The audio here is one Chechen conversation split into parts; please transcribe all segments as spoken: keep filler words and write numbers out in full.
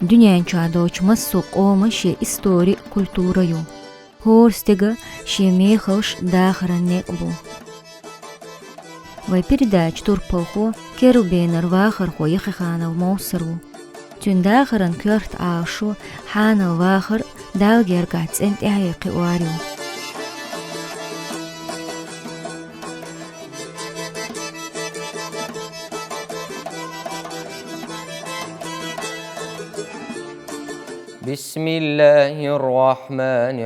Дуьнен чохь долчу массо а къоман шен истори а, культура а ю. ХӀора стеган шен мехаллаш, дахаран некъ бу. Вай передачан турпалхо, Керлабенара вахархо Яхиханов Мовсар ву. Цуьнан дахаран коьрта Ӏалашо, хьанал вахар Далла гергахь цӀена тӀаьхье кхиор ю. بسم الله الرحمن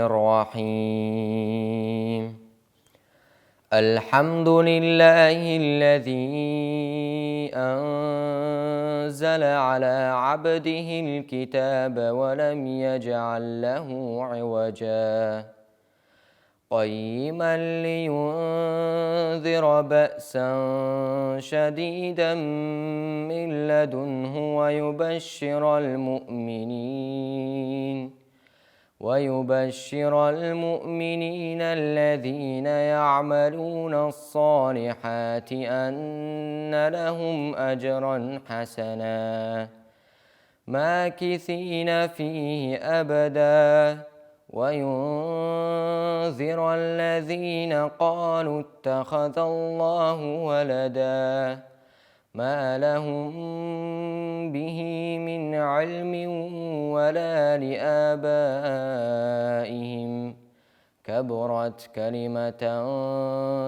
الرحيم. الحمد لله الذي أنزل على عبده الكتاب ولم يجعل له عوجا، قيما لينذر بأسا شديدا من لدنه ويبشر المؤمنين ويبشر المؤمنين الذين يعملون الصالحات أن لهم أجرا حسنا ماكثين فيه أبدا وينذر الذين قالوا اتخذ الله ولدا ما لهم به من علم ولا لآبائهم كبرت كلمة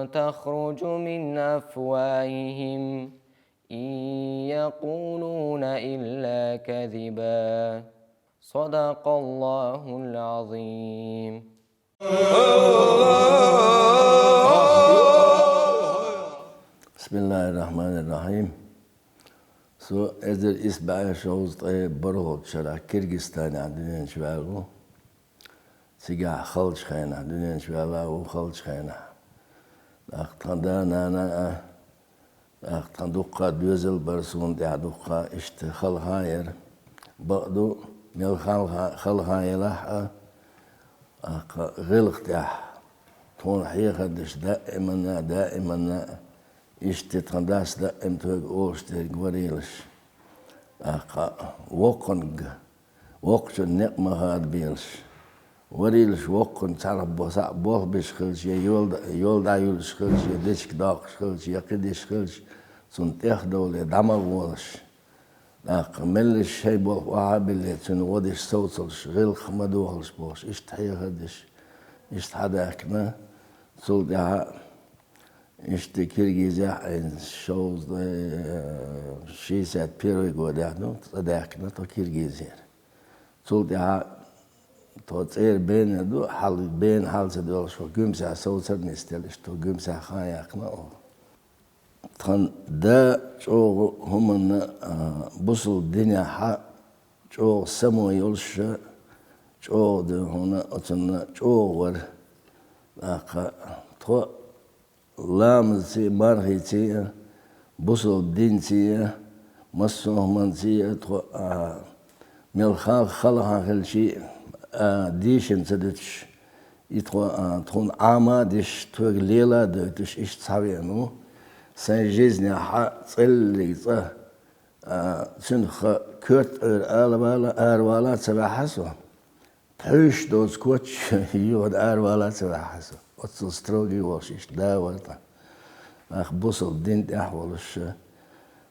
تخرج من أفواههم إن يقولون إلا كذبا. صدق الله العظيم. بسم الله الرحمن الرحيم. Со эзар исс бӀе шовзткъе бархӀалгӀачу шарахь Киргизстанехь дуьнен чу ваьлла ву. Цигахь халчу хенахь, дуьнен чу ваьлла а ву халчу хенахь. ТӀаккха тхан да-нана а, тӀаккха тхан дуккха доьзал бара суна тӀехь, дуккха иштта хала хан яра. Бакъду, мел хала хан, хала хан елахь а, тӀаккха гӀиллакх тӀехь тхуна хьехар деш даиманна а, даиманна а, иштта тхан дас даим тхоьга олуш дерг варийлаш. ТӀаккха воккханга, воккхачун некъ ма хадабелаш. Варийлаш воккханна цхьаьна бо-, схьа болх беш хилча, я йола д-, йола дӀаюьллуш хилча, я дечиг доккхуш хилча, я кхин деш хилча, цунна тӀехдовле дӀа ма гӀолаш. ТӀаккха меллаша шайн болх охьа а билле, цуьнан гӀо деш совцалаш, гӀиллакх ма дохалаш бохуш, иштта хьехар деш, иштта хьадаьхкина. Цул тӀаьхьа иштта Киргизехь айна шовзткъе, э, шестьдесят первый годехь ду, цӀа даьхкина тхо Киргизера. Цул тӀаьхьа тхо цӀера бена ду, хьал-, бена хьал ца доьлхуш, хӀокху Гуьмсехь совцар нисделла, иштта хӀокху Гуьмсехь хан яьккхина оха. Тхан да чӀогӀа хӀуманна, а, бусалба динехь чӀогӀа само йолуш, чӀогӀа ду хьуна оцунна чӀогӀа вара. ТӀаккха тхо ламазций а, мархийций а, бусалба динций а, массо а хӀуманций а тхо, а, мел хала, хала хан хилчий а, дийшина ца дуьтуш, и тхо, а, тхуна Ӏама а деш, тхоьга лела а дойтуш, иштта схьавеана ву. Сайн жизнехь цӀеллиг цӀа, а, цуьнах коьрта Ӏуьйра ала вала, аравала а ца ваьхьа со. Пхьуьйш доцу коч юха аравала а ца ваьхьа со. Оццул строгий волуш иштта да вара тхан. Нах бусалба дин тӀехь волуш,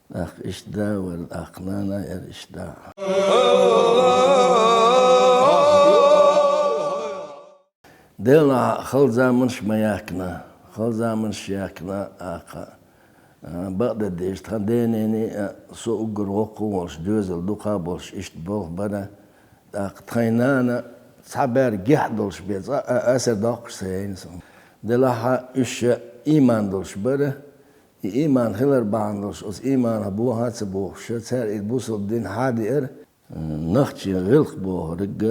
нах иштта да вара, нах нана а яра иштта да. Делахь хала заманаш ма яьккхина, хала заманаш яьккхина, аккха. А, бакъдерг дийша, тхан денений а, со уггар воккха а волуш, доьзал дукха а болуш, иштта болх бара. ТӀаккха тхайн нана цхьа бер гихь долуш бен цкъа а асар доккхуш ца яйна суна. Делахь а уьш ша ийман долуш бара, и ийман хилар бахьана долуш, оцу ийманах бохьа а ца бохуш, цара и бусалба дин хьа а деара, нахчийн гӀиллакх бохург,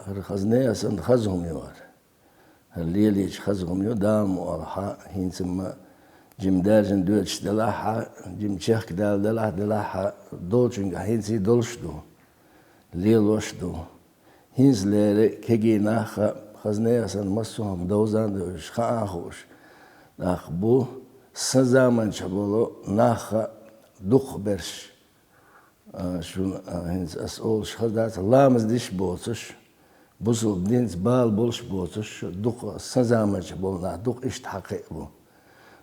хӀара хазне а санна хаза хӀума ю хӀара. ХӀара лелийча хаза хӀума ю, Дала ма олхьа, хӀинца ма жима даьржина доьдуш делахь а, жима чехка даьлла делахь а, делахь а, долчуьнга хӀинца а долуш ду, лелош а ду. ХӀинцалера кегий нах а, хазне а санна массо а хӀума довза а девзаш, хаа а хууш, нах бу, сан заманчохь болу нах а дукхахберш. А, шуна, а, хӀинца ас олуш хаза дац, ламаз деш боцуш, бусалба динца бала болуш боцуш, дукха сан заманчохь болу нах дукха иштта хьакхиъ бу.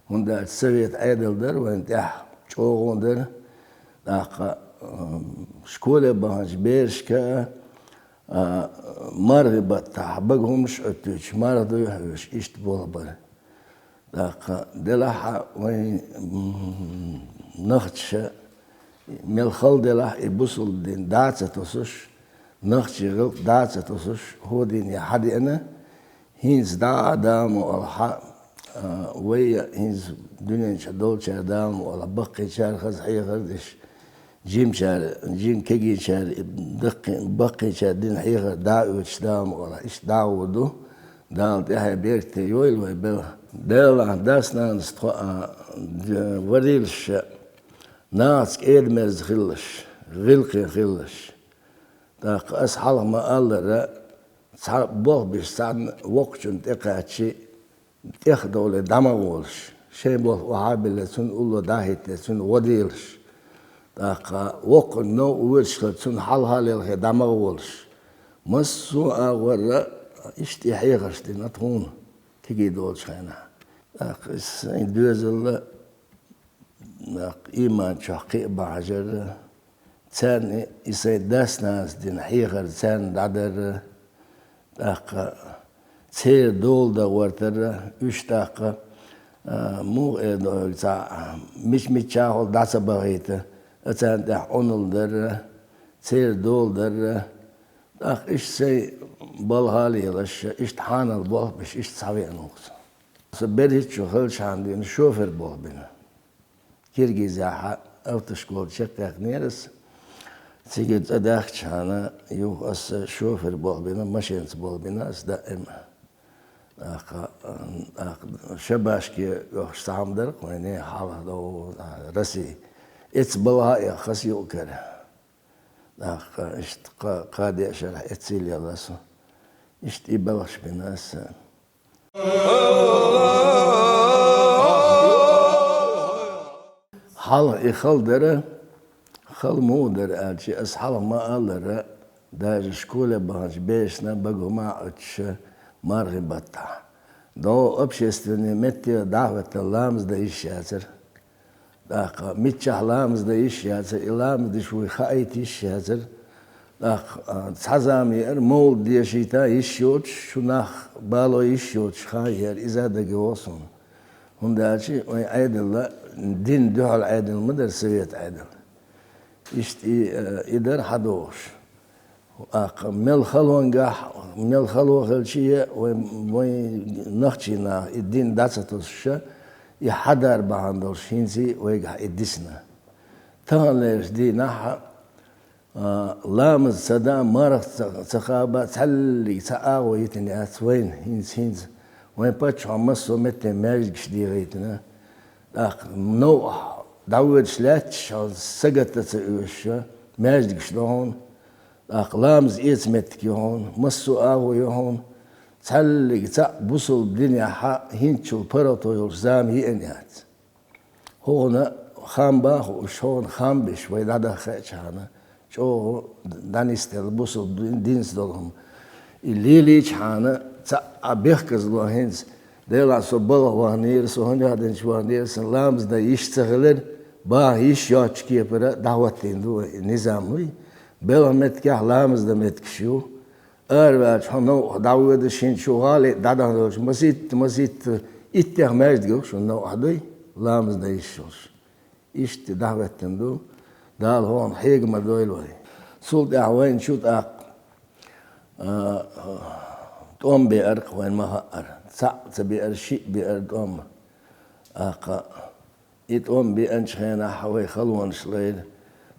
ХӀунда аьлча совет Ӏедал дара вайн тӀехь, чӀогӀа дара. ТӀаккха, а, школе баханчу берашка а, а, мархи баттахь бага хӀумаш а оьттуьйтуш, марха дуй хьоьжуш, иштта болх бара. ТӀаккха делахь а вайн, м, нохчаша, мел хала делахь а, и бусалба дин дӀа а ца тосуш, нохчийн гӀиллакх дӀа а ца тосуш, хӀокху дине хьадеана, хӀинца дӀа а, Дала мукъалахь, а, вай а хӀинца дуьнен чохь долчара, Дала мукъалахь, баккхийчара хаза хьехар деш, жимачара, жима кегийчара, даккхий-, баккхийчара дина хьехар дӀа а оьцуш, Дала мукъалахь, иштта дӀа а гӀур ду. Дала тӀаьхье беркате йойла вай белхан. Делахь дас-нанас тхо а, д-, варийлаш ша, нахаца кӀеда-мерза хилалаш, гӀиллакхе хилалаш. ТӀаккха ас хьалха ма-аллара, цхьа болх беш цхьанна воккхачунна тӀекхаччи, тӀех а довлий дӀа ма гӀолаш, шайн болх охьа а биллий, цунна улло дӀа а хӀиттий, цунна гӀо делаш. ТӀаккха воккханна новкъа воьдуш хилча, цунна хьалха а лелхий дӀа ма гӀолаш. Массо а агӀор иштта и хьехарш дина тхуна, кегий долчу хенахь. ТӀаккха иза сайн доьзал а, тӀаккха ийман чохь кхиа бан хьажар а, царна и сайн дас-нанас дина хьехар царна дӀадар а, тӀаккха церан дола дан гӀортар а, уьш тӀаккха, а, муха эр ду хьоьга, цхьа мича-миччахула дӀа ца бахийта, а, царна тӀехь Ӏуналла дар а, церан дола дар а, тӀаккха иштта сайн балха а лелаш, иштта хьанал болх беш, иштта схьавеана ву-кх со. Со берхӀитта шо хилчахьана дуьйна шофер болх бина. Киргизехь автошкола чекхъяьккхинера ас. Цигара цӀа даьхкичхьана, юха ас шофер болх бина, машенца болх бина ас даим. ТӀаккха, тӀаккха шабашке оьхуш цхьа хӀума дара-кх вайна хьалха догӀу, а, Россия. Эцца балха а эхха ас юкъ-кара. ТӀаккха иштта кха-, кхаа-деа шарахь эццийла елла со. Иштта и белхаш бина аса. Хьалха и хала дара, хала муха дара аьлча, аса хьалха ма-аллара, даже школе баханчу берашна бага хӀума а оьцуш, мархи баттахь. ДогӀу общественный метте дӀахӀоьттина ламаз дан йиш яцара. ТӀаккха миччахь ламаз дан йиш яцара, и ламаз деш вуй хаийта йиш яцара. ТӀаккха, а, цхьа зама еара, мовлид дешийта йиш йоцуш, шу нах бало йиш йоцуш хан еара, иза а дага йогӀу суна. ХӀунда аьлча вайн Ӏедал динна дуьхьал Ӏедал ма дара совет Ӏедал. Иштта и, а, и дара хьадогӀуш. ТӀаккха мел халонгахь, мел хало хилча а, вай, вайн нохчийн наха и дин дӀа ца тосуша, и хьадар бахьана долуш хӀинца а вайгахь и дисна. Таханлерчу дийнахь а, ламаз ца дан, марха ца, ца кхаба, цхьаьллиг цхьа агӀо йитина яц вайна, хӀинца, хӀинца. Вайн паччахьо массо а метте маьждигаш дегӀийтина. ТӀаккха новкъахь дӀавоьдуш лаьтташ, сагатта ца оьшуша, маьждигаш ду хьуна. ТӀаккха ламаз эца меттиг ю хьуна, массо а агӀо ю хьуна, цхьаьллиг цхьаъ бусалба динехь хӀинцачул паргӀато йолуш зама еана яц. ХӀокхунна хам бан а хууш, хӀокхунна хам беш вай дӀадаха хаьачхьана, чӀогӀа дӀанисделла бусалба дин-, динца долу хӀума. И лелийчхьана цхьа а бехказло хӀинца, Делахь со балха ваханера, со хӀун яхь динчу ваханера, сан ламаз дан йиш ца хилира, баха йиш йоцчу кепара дӀахӀоттийна ду вай и низам вуй. Белхан меттигехь ламаз дан меттигаш ю. Араваьлча хьо новкъахь дӀавоьдуш, хӀинца шу гӀали дӀадахана долчу маситта, маситта иттех маьждиг ю шуна новкъахь дуй, ламаз дан йиш йолуш. Иштта дӀахӀоьттина ду, Дала хӀокхунна хьега ма дойла вай. Цул тӀаьхьа вайна чу тӀаккха, а, тӀом беара-кх вайна ма хаъара. Цхьаъ ца беара, шиъ беара тӀом. ТӀаккха и тӀом беанчу хенахь вай халонаш лайра.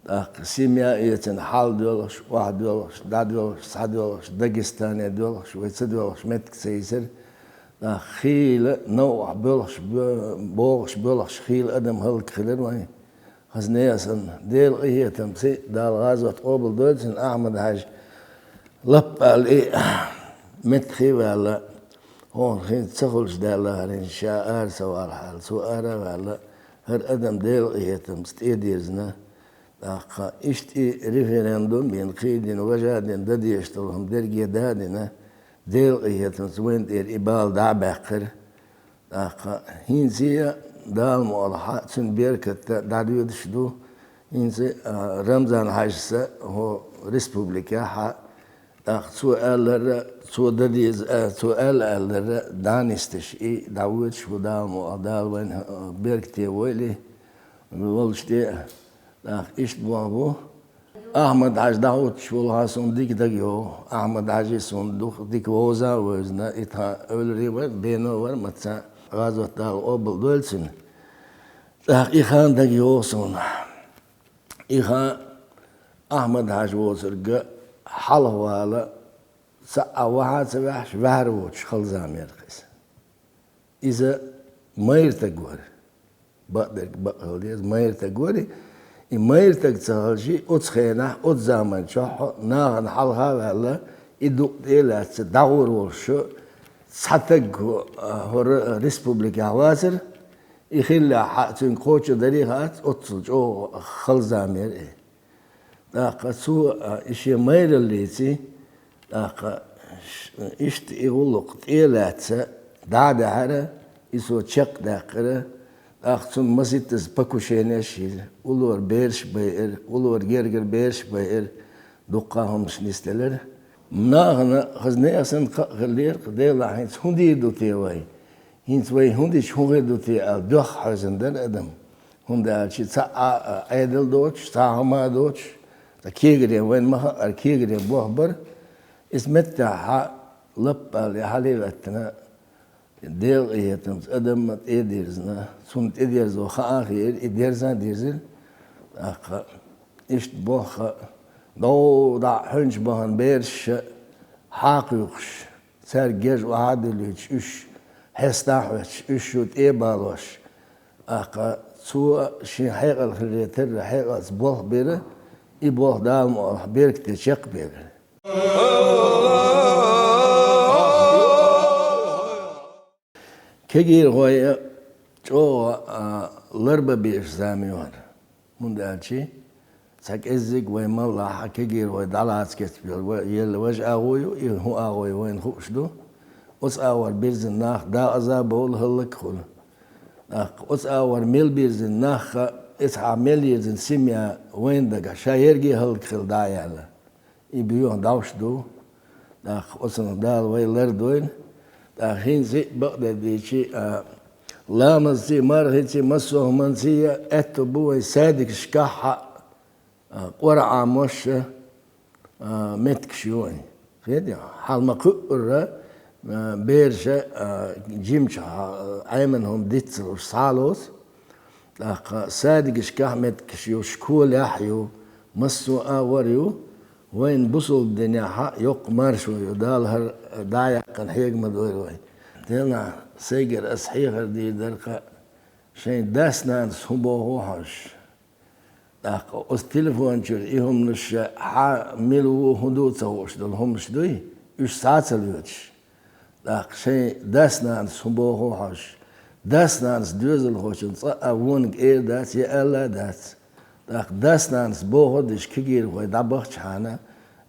ТӀаккха семья эцина хьал доьлхуш, охьа доьлхуш, дӀадоьлхуш, схьадоьлхуш, Дагестане доьлхуш, вай ца доьлхуш меттиг ца йисира. ТӀаккха хийла новкъахь боьлхуш бо-, богӀуш боьлхуш хийла адам хӀаллакьхилира вайн. Хаза нехан санна, Делан къинхетамца Дала гӀазот къобалдойла цуьнан, Ахьмад-Хьаьжа лаппа аьлла и меттахий а ваьлла, хӀокхунна хӀинца ца хуьлуш даьлла хӀара, хӀинца ша ара ца валахьара, цо ара а ваьлла, хӀара адам Делан къинхетамца тӀедирзина. ТӀаккха иштта и референдум бина, кхийдина, важа дина, дан дезаш долу хӀума дерриге а дина, Делан къинхетамца вайна тӀера и бала дӀа а баьккхира. ТӀаккха хӀинца а, Дала мукъ лахь, цуьнан беркат дӀадоьдуш ду. ХӀинца а, Рамзан-Хьаьжас хӀокху республикехь а, тӀаккха цо аьлларг, цо дан деза, а, цо аьлла-аьлларг дӀа а нисдеш, и дӀавоьдуш ву, Дала мукъ лахь, Дала вайна, а, беркате войла и волчу тӀе а. ТӀаккха иштта боху бу. Ахьмад-Хьаьжа дӀахӀуттуш волу хьан суна дика дага йогӀу. Ахьмад-Хьаьжа суна дукха дика вовза а вевзина, и тхан эвлара вара, бено вара, маца гӀазот Дала къобал дойла цуьнан. ТӀаккха и хан дага йогӀу суна. И хан Ахьмад-Хьаьжа воцург хьалхавала, цхьа а ваха а ца ваьхьаш, ваьхьар воцуш хала зама яра-кх иза. Иза майра стаг вара. Бакъдерг бакъ хила деза, майра стаг вара. И майра стаг ца хилча, оцу хенахь, оцу заман чохь нахана хьалха а ваьлла, и дукъ тӀе а лаьцна, дӀагӀур волуш цхьа стаг, а, хӀора республикехь вацара. И хиллехь а, цуьнга кхочур дарий хаац, оццул чӀогӀа хала зама яра и. ТӀаккха цо, а, и шен майраллица, тӀаккха ш-, иштта и гӀуллакх тӀе а лаьцна, дӀа а даьхьира, и цо чекхдаьккхира, тӀаккха цунна масийттаза покушенеш а йира, уллора бераш а байира, уллора гергара бераш а байира, дуккха а хӀуманаш нисделира. Нахана хаза нехан санна кхаъ хиллера-кх, делахь хӀинца хӀун дийр ду те вай? ХӀинца вай хӀун дича хӀун хир ду те аьлла, доьхна хьаьвзина дара адам. ХӀунда аьлча цхьа а Ӏедал доцуш, цхьа а хӀума доцуш, ткъа кегаре, вайна ма-хаъара, кегаре болх бара. Иза меттехь лаппа аьлла, и хьале а гӀеттина, Делан къинхетамца адам а тӀе а дирзина, цунна тӀедерзо хаа а хиира, и дерза а дирзира. ТӀаккха иштта болх а, дов дӀа а хьуьнчу бахана бераш а хьакхуьйхуш, цаьрга геж охьа а дуьллуьйтуш, уьш хьестахь а хьоьстуш, уьш шу тӀе а балош, тӀаккха цо шен хьекъал хиларе терра хьекъалца болх бира, и болх Дала мукъ лахь беркате чекхбелира. Кегийрхой а чӀогӀа, а, ларбан безаш зама ю хӀара. ХӀунда аьлча цхьа кӀеззиг вай маллахь а кегийрхой дӀалаца кечбелла, ва-, елла важа агӀо ю, и хӀун агӀо ю вайна хууш ду. Оцу агӀор бирзина нах декъаза а бовла, хӀаллак а хуьлу. ТӀаккха оцу агӀор мел бирзина нах а, эцхьа мел йирзина семья вайна дагахь, ша ерриге а хӀаллакьхила дӀа а яьлла. И боьха дӀовш ду, тӀаккха оцунах Дала вай лардойла. ТӀаккха хӀинца а бакъдерг дийцича, а, ламазций, мархиций, массо а хӀуманций а аьтто бу вайн садикашкахь а, а, Къуръан Ӏамош а, а, меттигаш ю вайн. Хетий? Хьал ма-кхуьура, а, бераша, а, жимчохь, а, Ӏемина хӀума дицлуш схьа а лоцу. ТӀаккха садигашкахь меттигаш ю, школехь а ю, массо а агӀор ю, вайн бусалба динехь а йоккха маршо ю, Дала хӀара дӀа а яьккхина хьега ма дойла вай. Делахь сайгара ас хьехар дийр дара-кх, шайн дас-нанас хӀун боху хьожуш. ТӀаккха оцу телефон чуьра и хӀуманаш, хьан мила ву, хӀун ду ца хууш долу хӀуманаш дуй, уьш схьа а ца лоьцуш. ТӀаккха шайн дас-нанас хӀун боху хьожуш. Дас-нанас доьзалхочун цкъа а вониг эр дац, я аьлла а дац. ТӀаккха дас-нанас бохург деш кегийрхой дӀабахчахьана,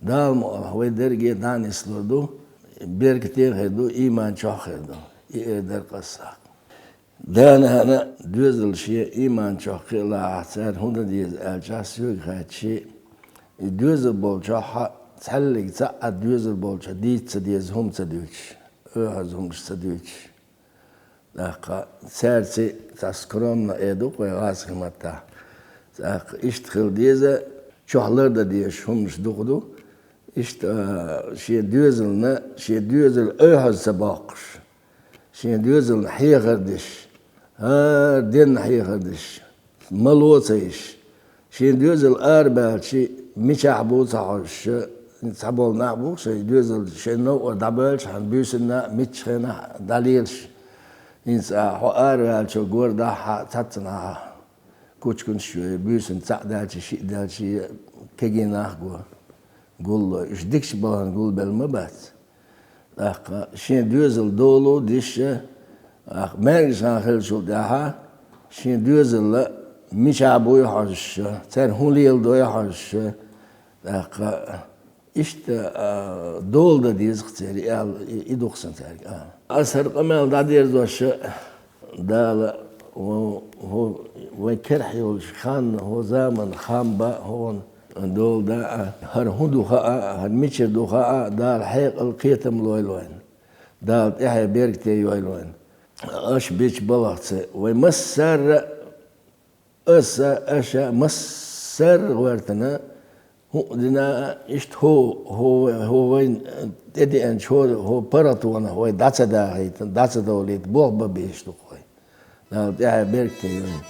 Дала мукъ лахь вай дерриге а дӀа а нислур ду, беркате а хир ду, ийман чохь а хир ду. И эр дара-кх ас. Да-нана доьзал шен ийман чохь кхиалахь, цара хӀун дан деза аьлча, соьга хаьттича, и доьзал болчохь а, цхьаьллиг цхьа а доьзал болчохь дийца ца деза хӀума ца дуьйцуш, оьхьаза хӀуманаш ца дуьйцуш. ТӀаккха цаьрца цхьа скромно эр ду-кх вай гӀазкхийн маттахь. ТӀаккха иштта хила деза, чохь лардан дезаш хӀуманаш дукха ду. Иштта, а, шен доьзална, шен доьзал оьхьаза ца боккхуш. Шен доьзална хьехар деш, хӀара денна хьехар деш, мало ца йиш. Шен доьзал арабаьлча, мичахь бу ца хьожуш, цхьаболу нах бу шайн доьзал шайн новкъа дӀабоьлча, хьан буьйсанна а, миччу хенахь а дӀалелаш. ХӀинца а хьо араваьллачо гор дахьа цхьаццанхьа кучканаш а йой, буьйсанна цхьаъ даьлча, шиъ даьлча, кегий нах а го, гулло. Уьш дикачу балхана гулбелла ма бац. ТӀаккха шен доьзал долу а диш, тӀаккха маьркӀажа хан хиллачул тӀаьхьа шен доьзалла мичахь буй хьожуш, цара хӀун леладой хьожуш, тӀаккха иштта, а, дола дан деза-кх церан, аьлла, и, и ду-кх сан цаьрга, а. Ас хӀара къамел дӀадерзош, Дала, хӀо-, хӀо-, вайн керахь йолчу ханна, хӀо заманна хам бан хьуна дола дан, а. ХӀара хӀун ду хаьа, хӀара мичара ду хаьа, Дала хьекъал, кхетам лойла вайна. Дала тӀаьхье беркате йойла вайна. Аша бечу балхаца вай массарна а, аса, аша массарна а гӀоьртина, хӀуъа дина а, иштта хӀо-, хӀо-, хӀо вайна тӀедеанчу хӀо-, хӀо паргӀатонах вай дӀа ца дахийта, дӀа ца довлийта, болх бан безаш ду-кх вай. Дала тӀаьхье беркате йойла.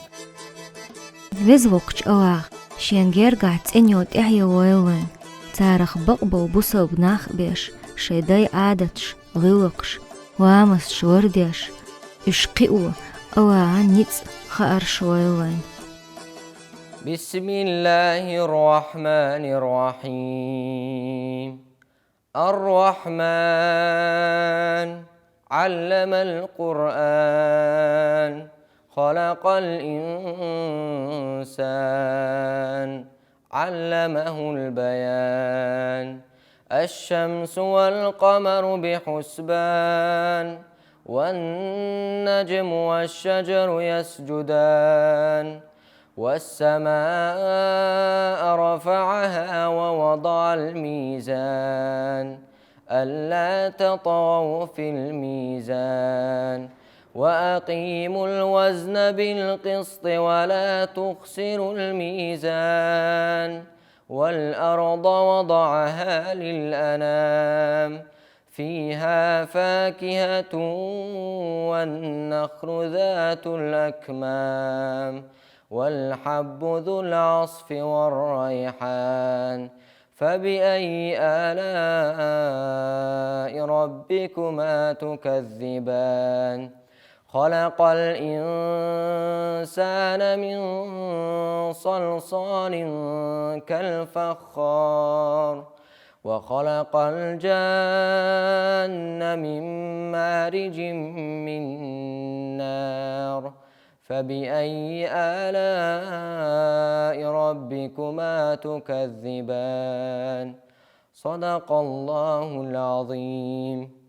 Веза воккхачу АллахӀа Шен гергахь цӀена йо тӀаьхье лойла вайна, царах бакъболу бусалба нах а беш, шайн дайн Ӏадаташ, гӀиллакхаш, ламасташ лардеш, уьш кхио АллахӀан ницкъ, хаарш лойла вайна. بسم الله الرحمن الرحيم. الرحمن. علم القرآن. خلق الإنسان. علمه البيان. الشمس والقمر بحسبان. والنجم والشجر يسجدان. والسماء رفعها ووضع الميزان. ألا تطغوا في الميزان. وأقيموا الوزن بالقسط ولا تخسروا الميزان. والأرض وضعها للأنام. فيها فاكهة والنخل ذات الأكمام. والحب ذو العصف والريحان. فبأي آلاء ربكما تكذبان. خلق الإنسان من صلصال كالفخار. وخلق الجان من مارج من نار. فبأي آلاء ربكما تكذبان. صدق الله العظيم.